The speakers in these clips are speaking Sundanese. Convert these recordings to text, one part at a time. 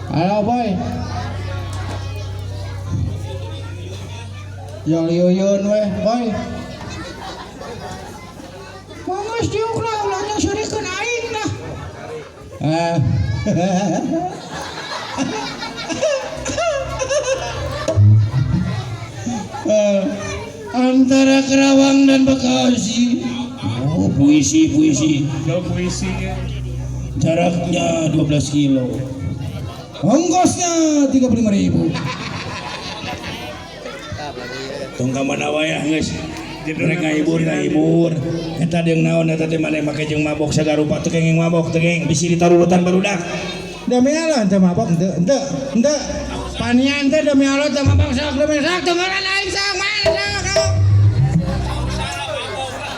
Halo boy. Jol yuyun weh boy. Mangga diuk lah ulah nyurikeun aing lah. Antara Kerawang dan Bekasi. Oh, puisi, puisi. Jauh puisi. Jaraknya 12 kilo. Ongkosnya 35.000. Tong ka mana wae geus. Mereka ngahibur ngahibur. Eta deung naon eta teh maneh make jeung mabok sagarupa teu kenging mabok teu kenging bisi ditarurutan barudak. Demi Allah teu mabok henteu henteu henteu. Panian teh demi Allah teu mabok sok demi sok tunggulan aing sok mana sok.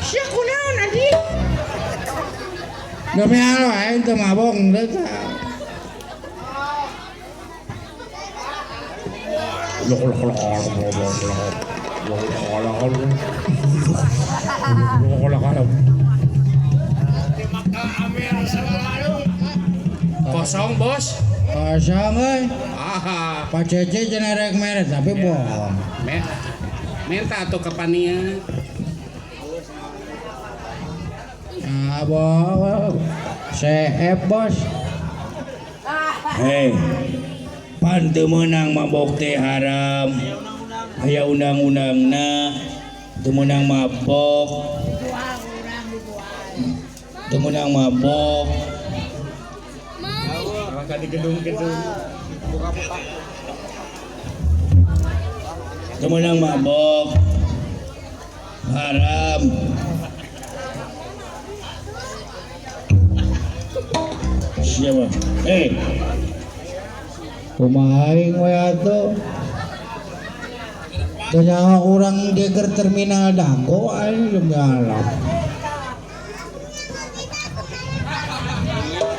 Sia kunaon anjing? Demi Allah aing teu mabok henteu tah. Kosong bos. Kosong euy. Ah, Pak Cece cenah rek mere tapi bohong. Minta atuh ke pania. Ah, bohong. CF bos. Hei. Pan teu meunang mabok teh haram. Aya undang-undangna teu meunang mabok. Teu meunang mabok. Maka di gedung-gedung. Teu meunang mabok. Haram. Siapa? Hei. Kumaha aing we atuh. Teu nyaho urang geger terminal Dago aing demi Allah.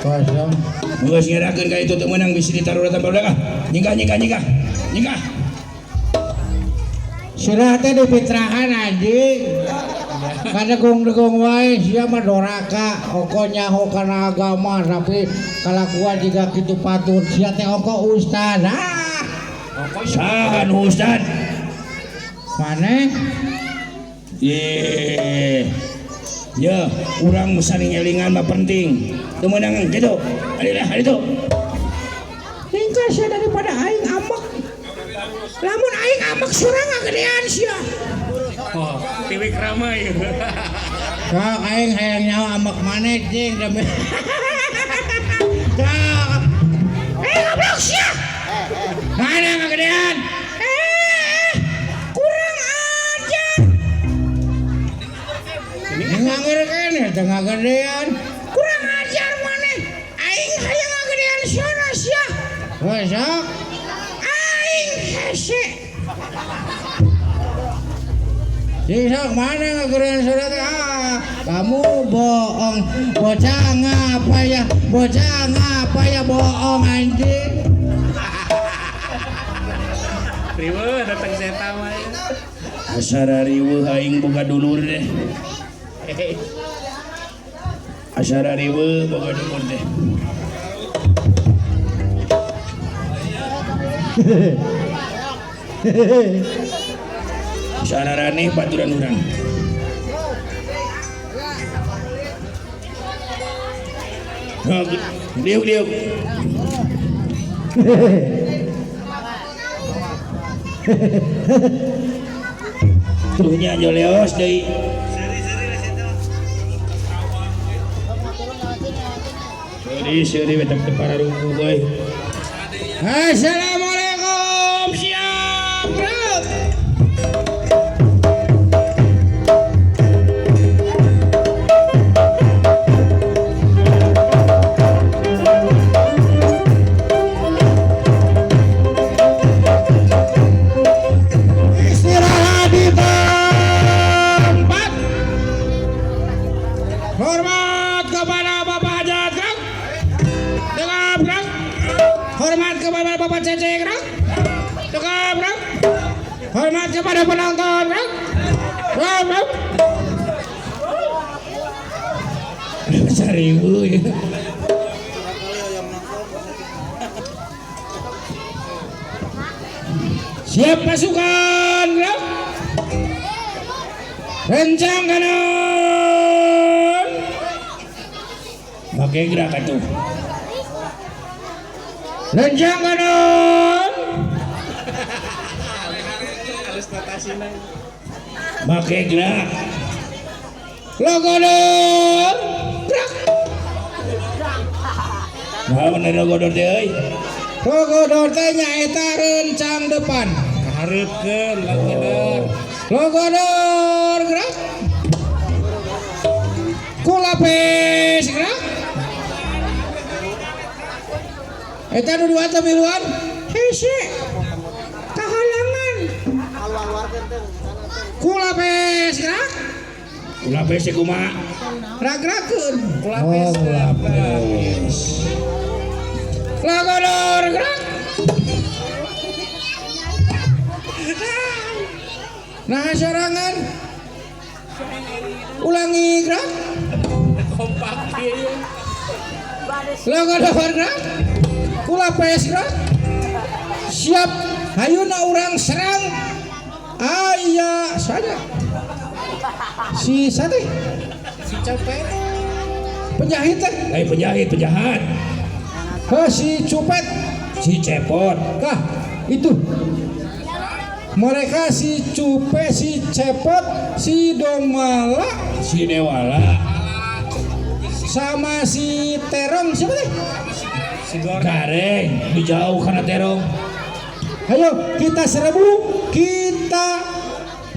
Kosong. Geus ngerakeun ka itu teu meunang bisi ditaruh barudak ah. Nyingkah nyingkah nyingkah. Nyingkah. Sirah teh dipitrahan anjing. Kadegung-degung wae sia mah doraka, oko nyaho kana agama tapi kalakuan jiga kitu patut sia teh oko ustad. Ah. Saha nu ustad? Maneh? Ye. Ya, urang saling elingan mah penting. Teu meunang kitu. Adilah aditu. Tingkah sia daripada aing amek. Lamun aing amek surang ngagedean sia. Oh, tiwik ramai. Sok aing hayang nyaho amek maneh cing demi. Sok. Goblok sia. Mana ngagedean? Kurang ajar. Ngangerkeun teh ngagedean. Kurang ajar maneh. Aing hayang ngagedean sora sia. Heuh sok. Aing hese. Sok mana ngagedean sora teh? Ah, kamu bohong. Bocah ngapa ya? Bocah ngapa ya bohong anjing? Riweuh datang seta mah. Asara riweuh aing boga dulur deh. Asara riweuh boga dulur deh. Sararane baturan urang. Diuk diuk. Tuhnya joleos deui. Seuri-seuri we teh pararuku bae. Assalamualaikum siap bro. Istirahat di tempat. Hormat kepada Bapak Hajat Kang. Tegap Kang. Hormat kepada Bapak Cece Kang. Tegap Kang. Hormat kepada penonton Kang. Tegap. Seribu ya. Siap pasukan gerak. Rencang kanan. Make gerak atuh. Rencang kanan. Halus notasina. Make gerak. Logodor gerak. Naon ari logodor teh euy? Logodor teh nyaeta rencang depan. Kahareupkeun logodor. Logodor gerak. Kulapes gerak. Eta nu dua teh miluan hese. Kahalangan. Kulapes gerak. Kulapes teh kumaha? Ragrakeun. Kulapes. Oh, kulapes. Logodor gerak. Nah sorangan. Ulangi gerak. Kompak ieu. Logodor gerak. Kulapes gerak. Siap. Hayuna urang serang. Aya saja. Si sate Si copet. penjahit teh. Lain penjahit, penjahat. Heh, si cupet. Si cepot. Tah, itu. Mereka si Cupe, si Cepot, si Domala, Si Dewala. sama si Terong siapa teh? Si Goreng. Gareng, dijauh kana terong. Ayo kita serbu, kita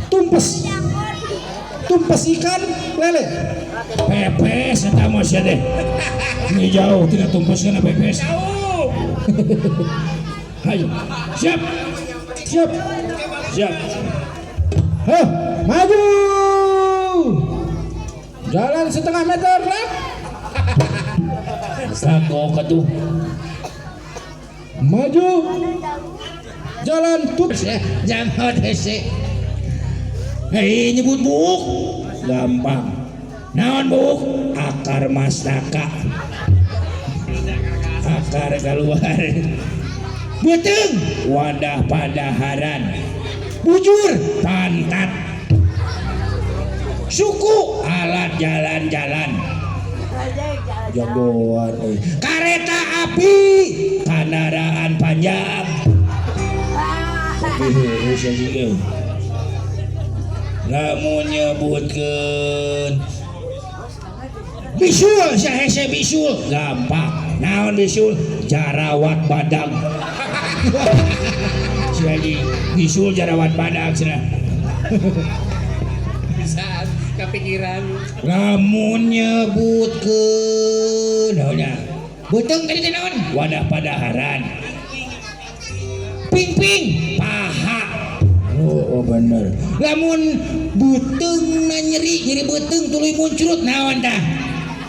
tumpes. Tumpes ikan lele. Pepes eta mah sia teh. Ini jauh tidak tumpes kana pepes. Jauh. Ayo, siap, Siap. siap. Heh, maju. Jalan setengah meter lah. Kagok atuh. Maju. Jalan tut. Jangan hese. Hei, nyebut buuk. Gampang. Naon buuk? Akar mastaka. Akar keluar. Beuteung wadah padaharan. Bujur pantat. Suku alat jalan-jalan. Jagoan euy. Kareta api kendaraan panjang. Tapi heueuh sia sih. Lamun nyebutkeun bisul sia hese bisul gampang. Naon bisul? Jarawat badag. Si anjing bisul jarawat badag cenah. Bisa kepikiran. Lamun nyebutkeun naonnya? Beuteung tadi teh naon? Wadah padaharan. Ping-ping paha. Oh, oh bener. Lamun beuteungna nyeri, nyeri beuteung tuluy muncrut naon tah?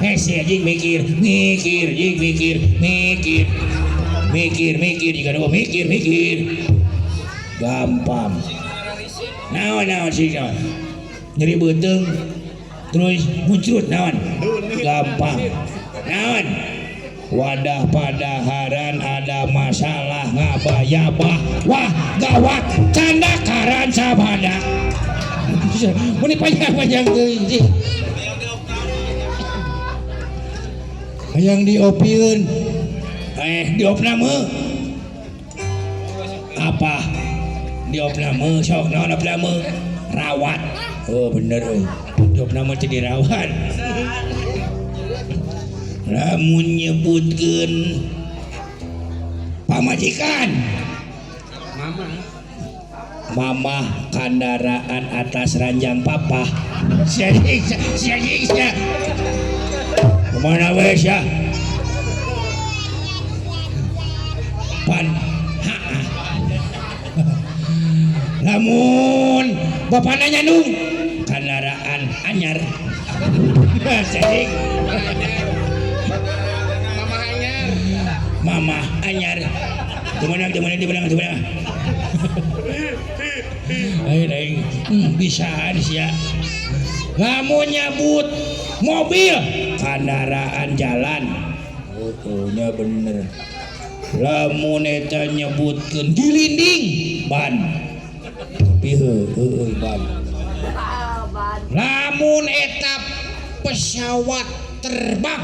Hese anjing mikir, mikir, jing mikir, mikir. Mikir, mikir jika nu mikir, mikir. Gampang. Naon naon sih naon? Nyeri beuteung terus muncrut naon? Gampang. Naon? Wadah padaharan ada masalah ngabayabah wah gawat canda karan sabada. Muni panjang-panjang teuing sih. Hayang diopieun. Diopname. Apa? Diopname sok naon opname? Rawat. Oh bener euy. Diopname teh dirawat. Lamun nyebutkeun pamajikan. Mama. Mamah kandaraan atas ranjang papa. Sia sia sia. Kemana we sia? Pan. Lamun bapana nyandung kandaraan anyar. Cing. Mama anyar. Mama anyar. Di mana di mana di mana. Ayo aing bisa sia. Lamun nyebut mobil kendaraan jalan. Oh, nya bener. Lamun eta nyebutkeun gilinding ban. Tapi heueuh ban. Lamun eta pesawat terbang,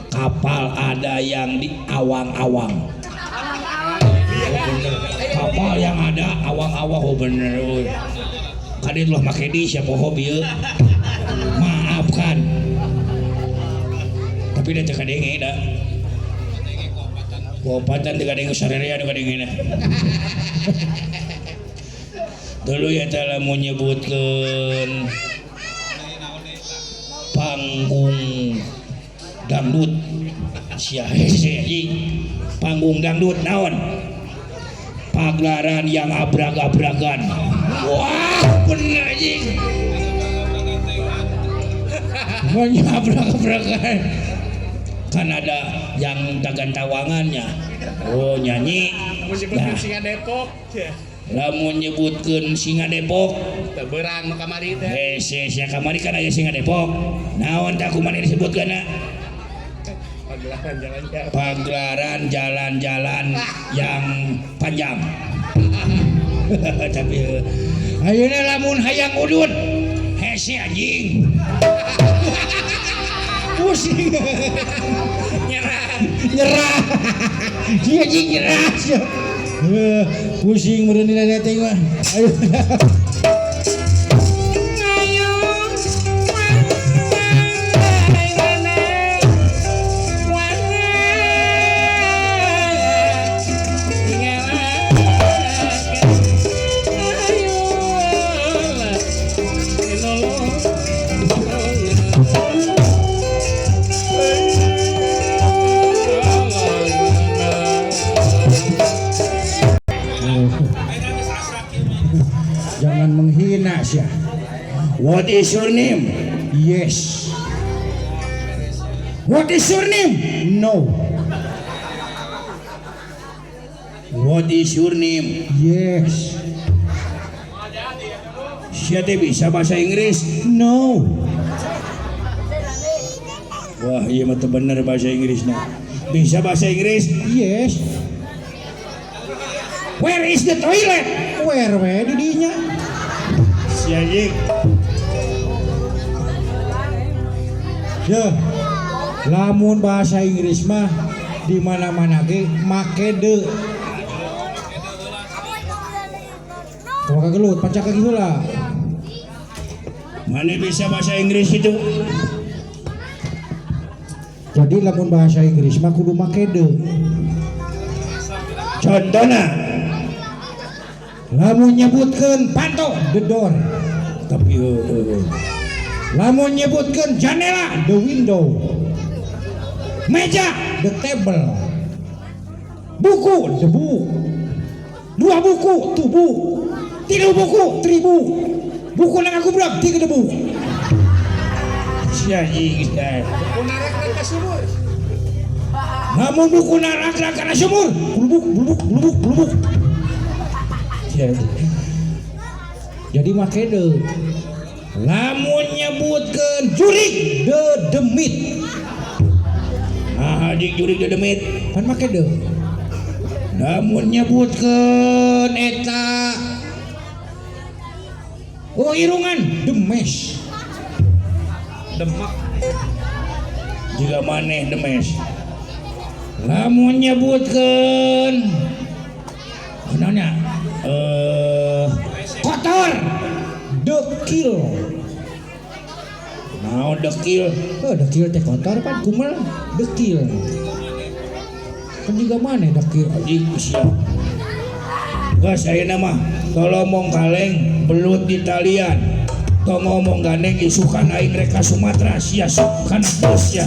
kapal ada yang di awang-awang. Kapal yang ada awang-awang, oh bener euy. Kade ulah make di sia poho bieu. Maafkan. Tapi da teu kadenge da. Kuopatan teu kadenge sarerea nu kadenge na. Dulu ya teh lamun nyebutkeun panggung dangdut sia hese anjing. Panggung dangdut naon? Pagelaran yang abrag-abragan. Wah, bener anjing. Banyak abrag-abragan. Kan ada yang dagantawangannya. Oh, nyanyi. Mun nyebutkeun singa Depok. Lamun nyebutkeun singa Depok, Teu beurang nu kamari teh. Hese sia kamari kan aya singa Depok. Naon tah kumaha disebutkeunna? Pagelaran jalan-jalan. Pagelaran jalan-jalan yang panjang. Tapi ayeuna lamun hayang udud, hese anjing. Pusing. Nyerah. Nyerah. Dia anjing nyerah. Pusing meureun dina teh mah. Ayo. Jangan menghina sih. What is your name? Yes. What is your name? No. What is your name? Yes. Sia teh bisa bahasa Inggris? No. Wah, ieu mah teu bener bahasa Inggrisna. Bisa bahasa Inggris? Yes. Where is the toilet? Where we di dinya? Sia anjing. Ya. Lamun bahasa Inggris mah di mana-mana ge make de. Tong kagelut, pacak kaki heula. Mana bisa bahasa Inggris itu? Jadi lamun bahasa Inggris mah kudu make de. Contohna lamun nyebutkeun panto, the door. Tapi heueuh. Lamun nyebutkeun jandela, the window. Meja, the table. Buku, the book. Dua buku, two book. Tilu buku, three book. Buku nang aku berak, tiga debu. Sia anjing. Buku narak ka sumur. Lamun buku narak kana sumur, Blubuk, blubuk, blubuk, blubuk. Jadi make de. Lamun nyebutkeun jurig, the demit. Nah, anjing jurig the demit. Pan make de. Lamun nyebutkeun eta oh irungan, demes. Demek. Jika maneh demes. Lamun nyebutkeun naonnya? Kotor, dekil. Naon dekil? Oh, dekil teh kotor pan kumel dekil. Kan juga maneh dekil. Anjing sia. Geus ayeuna mah tolong kaleng belut di talian. Tong ngomong gandeng isukan aing rek ka Sumatera sia sok kana bos ya.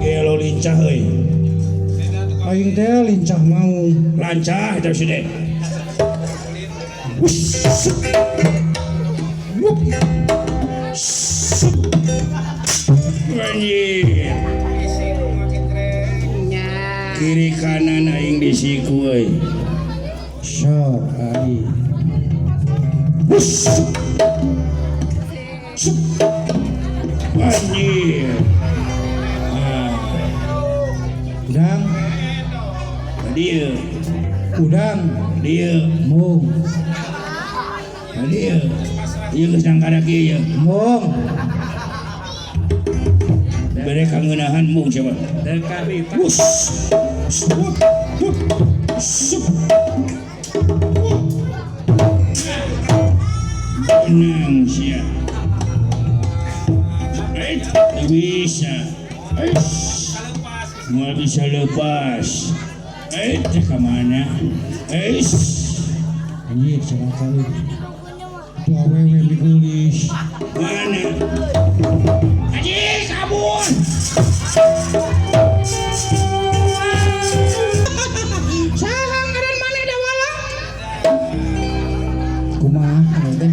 Gelo lincah euy. Aing teh lincah mau. Lancah eta si deh. Anjir. Nya. Kiri kanan aing disiku euy. Sok aing. Hus. Sup. Anjir. Ah, Udang, dieu, udang, dieu, mung, dieu. Ieu geus nangkara kieu ieu. mung. Bere kangeunahan mung coba. Dekat itu. Hus. Sup. Hup. Sup. Hup. Menang sia. Eh, teu bisa. Eh, moal bisa lepas. Eh, teh ka mana? Eh, Anjir, celaka euy. Itu awewe digulis. Mana? Anjir, kabur. Saha ngaran maneh Dawala? Kumaha teh?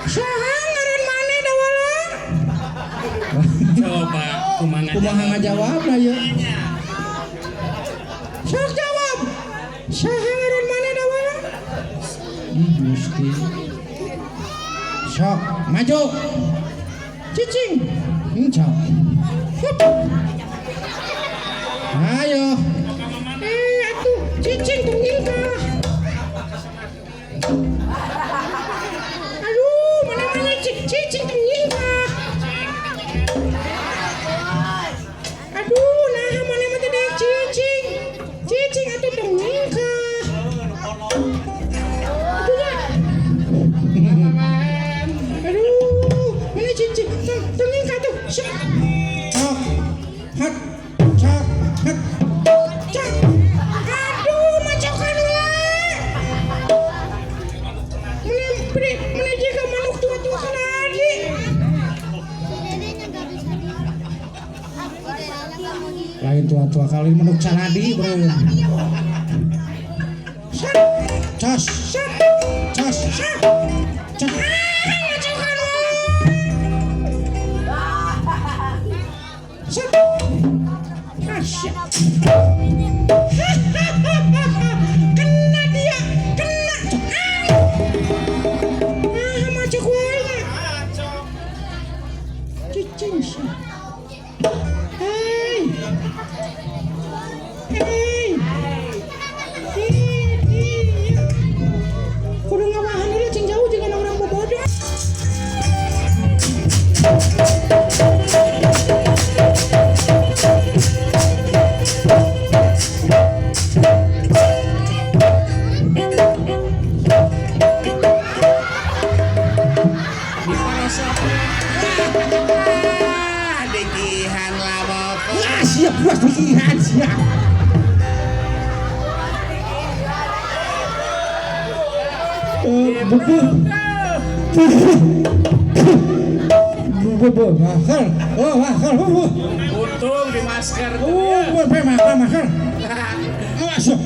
Saha ngaran maneh Dawala? Coba kumaha Kumaha ngajawabna ieu? Sok jawab. Saha ngaran maneh Dawala? Gusti. Sok, maju. Cicing. Sok. Hup. Ayo. Eh, atuh, cicing tong nyingkah. Aduh, mana-mana cicing tong nyingkah. Aduh, nah mana mah teh daek cicing. Cicing atuh tong nyingkah. Aduh ya. Aduh, mana cicing? Tong tong nyingkah tuh. Sok. Sok. Hat. Sok. Hat. Cak. Aduh, macokan we. Meni meni meni jiga manuk tua-tua kaladi. Lain tua-tua kali manuk caladi, bro. Sat. Cas. Sat. Cas. Sat. Cas. Ah, macokan we. Sat. Asyik. Kena dia, kena. Ah, macok wae. Cicing sih. Hei. Hei. Hei. Kudu ngawahan heula cing jauh jangan orang bobodo. Ah, digihan lawak. Wah, siap buat pikiran siap. Eh, bubu. Bubu, makan. Oh, makan, bubu. Untung di masker. Oh, bubu, makan, makan. Awas, yuk.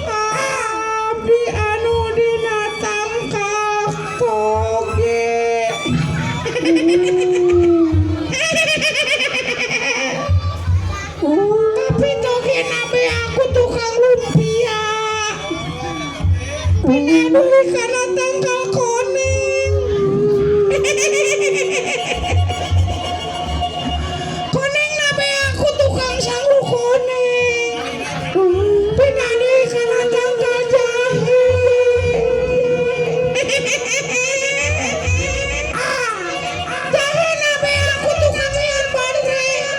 Abdi anu dina tangkak toge. Tapi toge nabe aku tukang lumpia. Pindah deui kana tangkal koneng. Koneng na beak ku tukang sangu koneng. Pindah deui kana tangkal jahe. Jahe na beak ku tukang lian bandrek.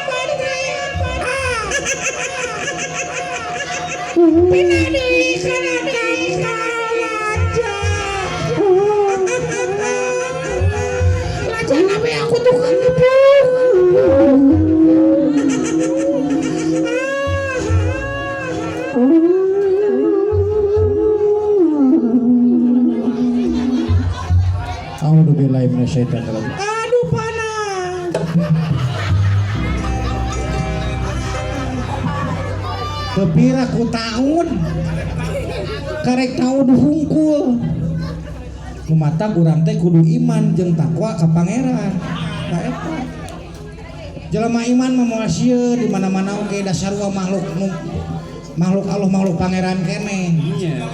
Pindah deui kana tangkal laja. Laja na beak ku tukang gebuk. A'udzubillahi minasyaitonirrajim. Aduh panas. Tepira ku taun. Karek taun hungkul. Lumatak urang teh kudu iman jeung takwa ka pangeran. Ka eta. Jelema iman mah moal sieun di mana-mana oge da sarua makhluk makhluk Allah makhluk pangeran keneh. Nya.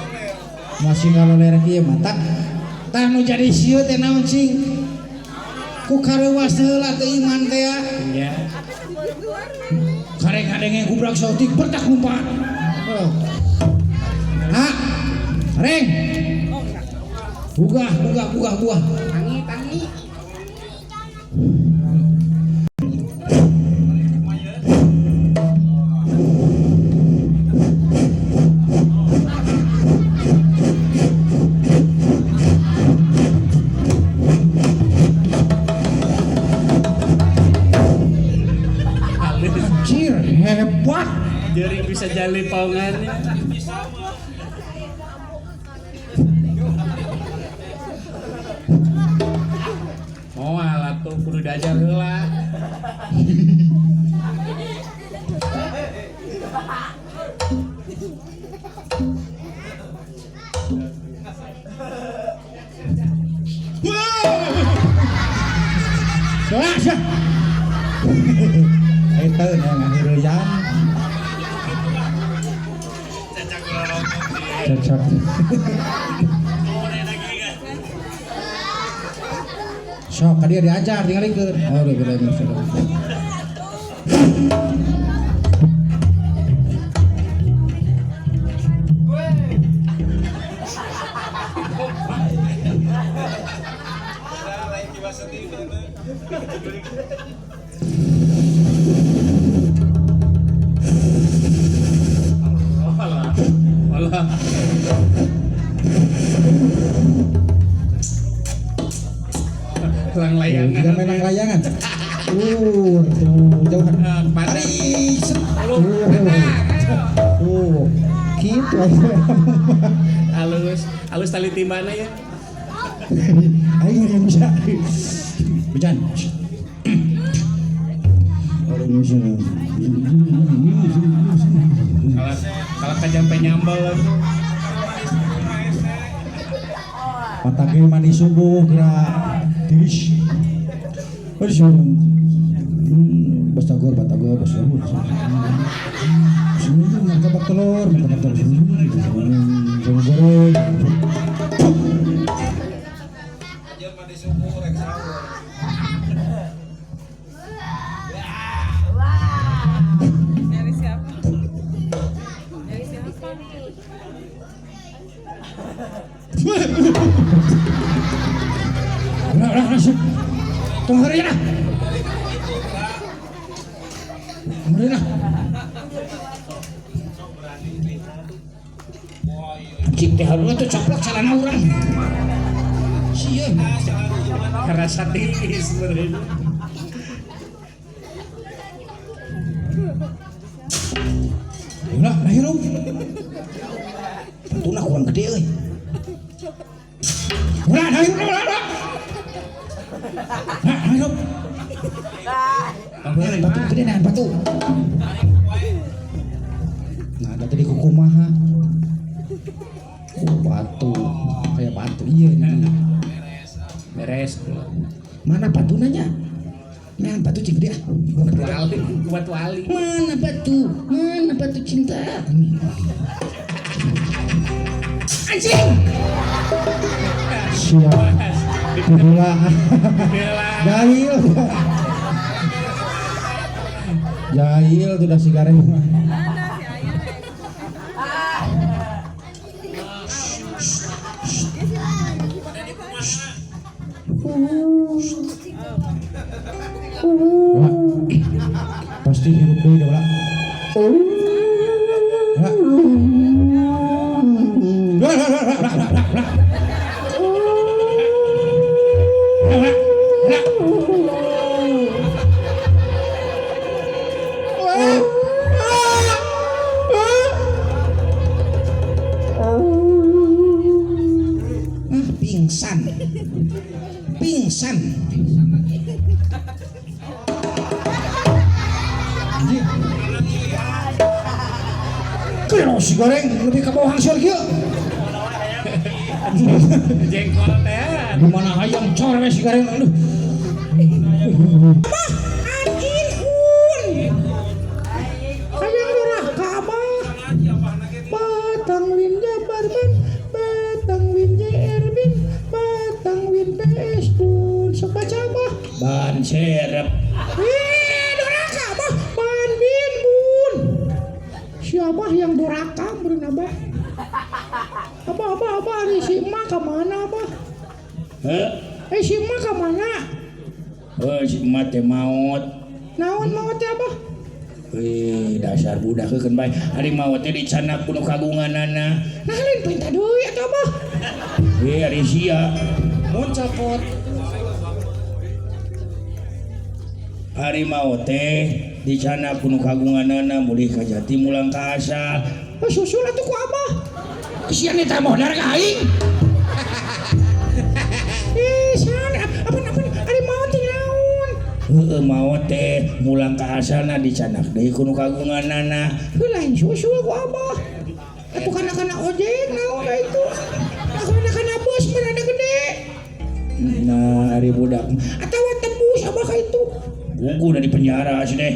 Masih ngaloler kieu mah tah. Tah nu jadi sieun teh naon cing? Ku kareuwas heula teh iman teh ya. Nya. Karek kadenge gubrak sautik bertak lumpat. Oh. Ha. Reng. Bugah, bugah, bugah, buah. Tangi, tangi. Halus. Anjir, hebat. Jering bisa jali paungannya. Moal atuh kudu diajar heula. Wah, sia. Eta ngaheureyan. Cocok. Sok ka dia diajar tingalikeun. Oh, udah beda beda. Olah. Olah. Lang layangan. Jangan main layangan. Tuh, jauhan. Pada. Tarik. Tuh. Gitu aja. Halus, halus tali timbana ya. Ayo yang bisa. Hujan. Kalau kalau kajampe nyambel tuh. Patake mani subuh gerak. Tish. Batagor, batagor, batagor. Martabak telur, martabak telur. Goreng. Dari siapa? Dari siapa? Ulah, ulah, langsung. Tong heureuy lah. Heureuy lah. Cik teh halus tuh coplok celana urang. Sieun. Rasa tiis meureun. Ulah, hirup. Batuna kurang gede euy. Ulah, hirup, ulah, ulah. Nah, hirup. Batu gede nah, batu. Nah, ada tadi kukumaha. Oh, batu. Kayak batu iya ini. Beres. Mana batu nanya? Nah, batu cing gede ah. Batu ali, batu ali. Mana batu? Mana batu cinta? Anjing. Siap. Gila. Jahil. Jahil tuh dah si Gareng mah. Pasti hirup deui dah ulah. Ah, pingsan. Pingsan. Kira si goreng lebih ke bawah hangseur kieu. Jengkol teh. Gimana hayang cor we si goreng aduh. Abah, anjing un. Hayang doraka abah. Batang win Jabar ban, batang win JR bin, batang win PS pun. Sok baca abah. Ban serep. Eh, doraka abah, ban bin bun. Si abah yang doraka meureun abah. Abah, abah, abah, ari si emak ka mana abah? Heh. Eh, si emak ka mana? Heuh, si emak teh maot. Naon maot teh abah? Wih, dasar budak keun bae. Ari maot teh dicanak ku nu kagunganana. Nah, lain perintah deui atuh abah. Wih, ari sia. Mun copot. Ari maot teh dicanak ku nu kagunganana mulih ka jati mulang ka asal. Oh, susul atuh ku abah. Sia nita modar ka aing. Eh, san, apa apa ari maot teh naon? Heueuh, maot teh mulang ka asalna dicanak deui ku nu kagunganana. Heuh, lain susul ku abah. Atuh kana-kana ojek naon ka itu. Kana-kana bus mah rada gede. Nah, ari budak Atawa tembus abah ka itu. gugu udah di penjara sih deh.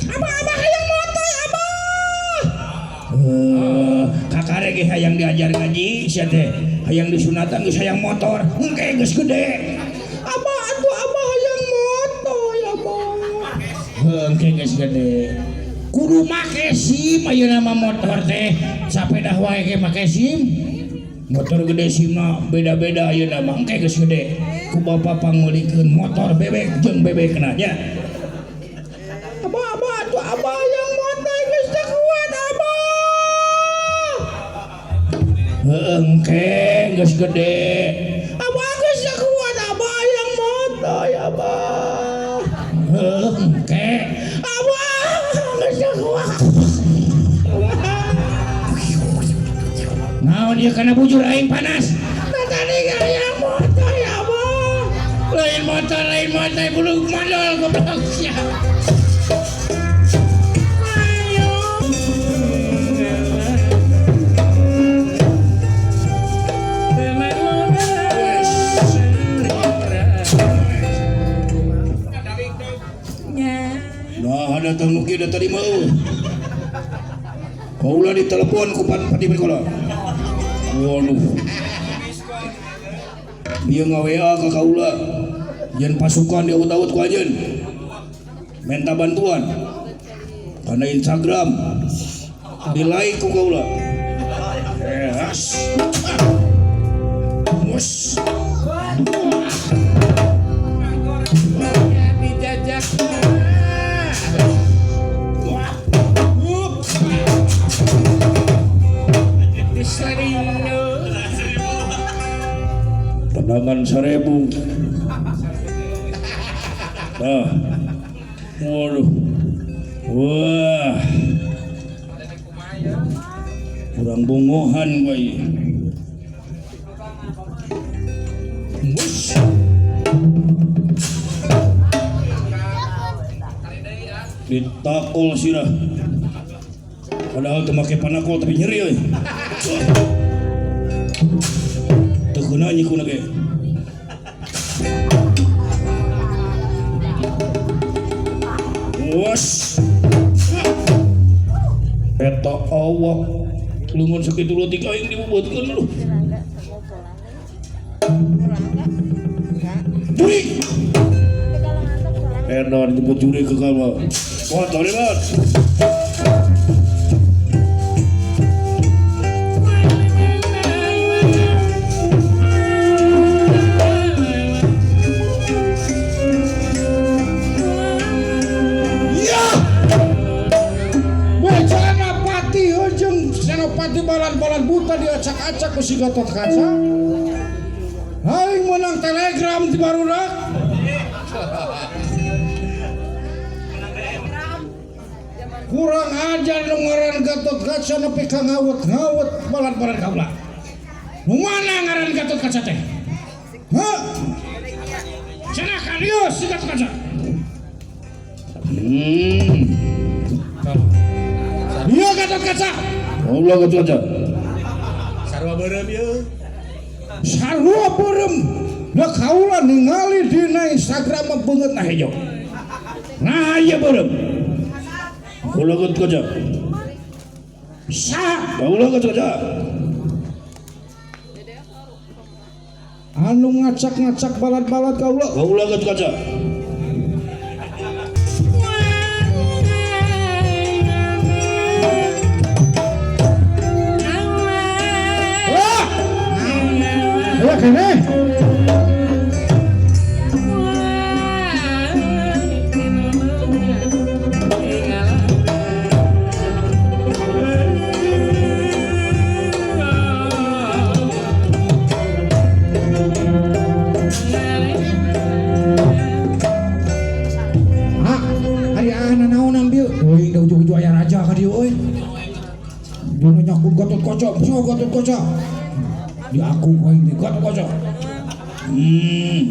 Abah, abah hayang motor abah. Kakare ge hayang diajar ngaji sia teh. Hayang disunatan geus hayang motor. Engke geus gede. Abah atuh abah hayang motor abah. Heuh, engke geus gede. Kudu make SIM ayeuna mah motor teh. Sapedah wae ge make SIM. Motor gede SIM-na beda-beda ayeuna mah engke geus gede. Ku bapa pangmeulikeun motor bebek jeung bebekna nya. Abah, abah atuh abah hayang motor geus teu kuat abah. Heuh, engke geus gede. Abah geus teu kuat abah hayang motor abah. Heuh, engke. Abah geus teu kuat. Naon ieu kana bujur aing panas. Tah tadi hayang motor abah. Lain motor bulu mandol goblok sia. Ayo. Nah, datang nu kieu tadi mah eueuh. Kaula ditelepon ku Pati Berkola. Waduh. Dia nge-WA ka kaula. Yen pasukan diaut-aut ku anjeun. Minta bantuan. Karena Instagram di like ku kaula. Yes. Mus. Dijajak. Tendangan 1000. Nah. Waduh. Wah. Kurang bongohan bae. Mus. Ditakol sirah. Padahal teu make panakol tapi nyeri euy. Teu keuna nyikuna ge. Was. Eta awak Lungun sakitu leutik aing dibubeutkeun lu. Jurik. Edan jemput jurik ke kamar. Bot, bot, bot. Senopati balan-balan buta diacak-acak ku si Gatot Kaca. Aing menang telegram di barudak. Kurang ajar nu ngaran Gatot Kaca nepi ka ngawet-ngawet balan-balan kaula. Nu mana ngaran Gatot Kaca teh? Hah? Cenah ka dieu si Gatot Kaca. Ieu Gatot Kaca. Allah Gatot Kaca. Sarua beureum ieu. Sarua beureum. Da kaula ningali dina Instagram mah beungeutna hejo. Nah ieu beureum. Kaula Gatot Kaca. Saha? Kaula Gatot Kaca. Anu ngacak-ngacak balad-balad kaula. Kaula Gatot Kaca. Ayo kene. Ah, ari ana naon ambil? Euy, da ujug-ujug aya raja ka dieu euy. Dia nyaku Gatot Kaca, so Gatot Kaca. Di aku aing teh Gatot Kaca.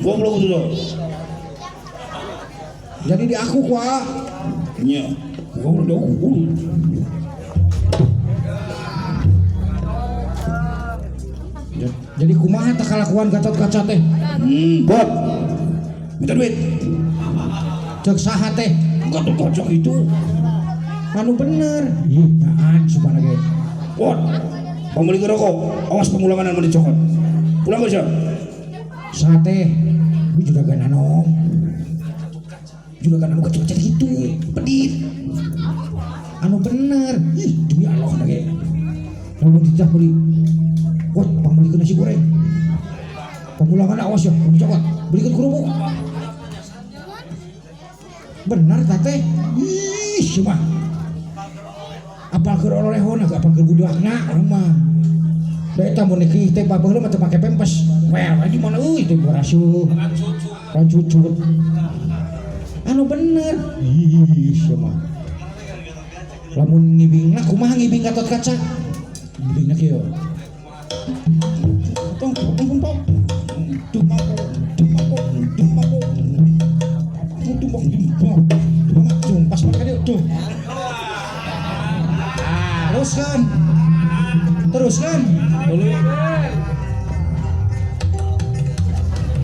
Goblok itu. Jadi di aku ku ah. Nya, goblok. Jadi kumaha tah kalakuan Gatot Kaca teh? Bot. Minta duit. Cek saha teh? Gatot Kaca itu. Anu bener. Ih, nyaan supana ge. Bot. Pembeli rokok, awas pemulangan anu dicokot. Pulang ke siapa? Sate, gue juragan anom. Juragan anu kecil-kecil gitu, pedit. Anu bener, ih demi Allah lagi. Lalu tidak beli, wah pembeli nasi goreng. Pemulangan awas ya, dicokot. Belikan kerupuk. Benar tate, ih cuma. Apal keur olehona, apal keur budakna urang mah. Da eta mun nikih teh baheula mah teu make pempes. Well, di mana euy teh barasuh. Rancucut. Anu bener. Ih, sia mah. Lamun ngibingna kumaha ngibing Gatot Kaca? Ngibingna kieu. Tong tong tong tong. Tumpang tumpang tumpang. Tumpang tumpang. Tumpang pas make dieu tuh. Teruskan. Teruskan.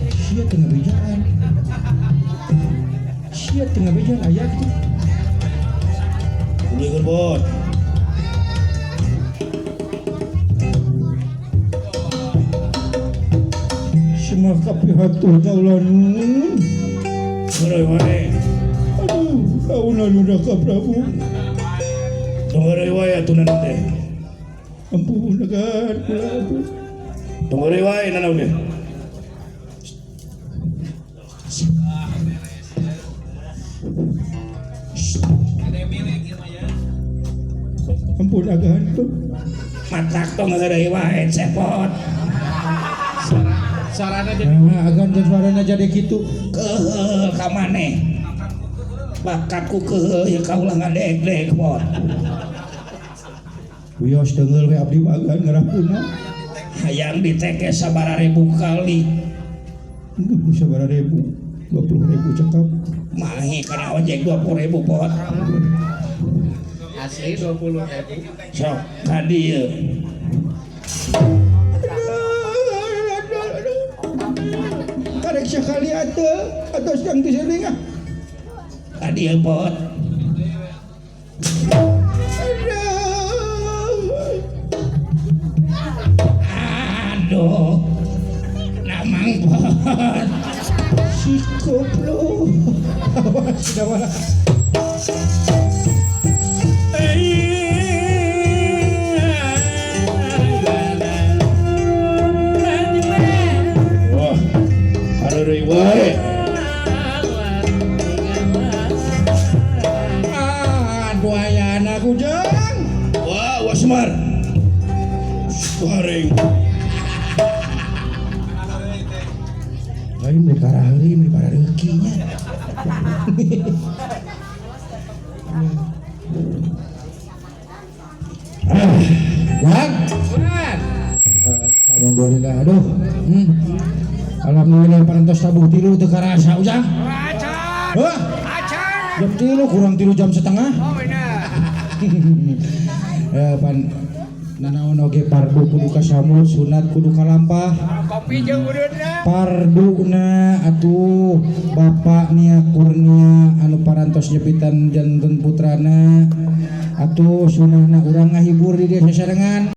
Sia tengah bejaan. Sia tengah bejaan aya kitu. Ulikeun bot. Semua kapihatur kaula nun. Heureuy wae. Aduh, kaula nu ka Prabu. Tong heureuy wae atuh nanaon teh. Ampun agan kula ampun. Tong heureuy wae nanaon teh. Ampun agan tuh. Matak tong heureuy wae cepot. Sarana jadi nah, agan jeung suarana jadi kitu. Keuheul ka maneh. Bakatku keuheul ieu kaulah ngadeg-deg pot. Wios deungeul we abdi mah agan ngarapuna. Hayang diteke sabaraha ribu kali. Sabaraha ribu? 20.000 cekap. Mahi kana ojek 20.000 pot. Asli 20.000. Sok ka dieu. Karek sekali atuh atos yang di sini ah. Ka dieu pot. Goblok. Awas dah malah. Wah, hareureuy wae. Aduh ayana kujang. Wah, Wasmar. Garing. Lain di karaheuri di parareuki nya. Ah, Jang. Alhamdulillah aduh. Alhamdulillah parantos tabuh 3 teu karasa Ujang. Acan. Hah? Acan. Jam 3 kurang 3 jam setengah. Oh benar. Eh, pan nanaon oge pardu kudu kasamul, sunat kudu kalampah. Kopi jeung ureunna. Parduna atuh Bapak Nia Kurnia anu parantos nyepitan janten putrana atuh sunahna urang ngahibur di desa sarengan.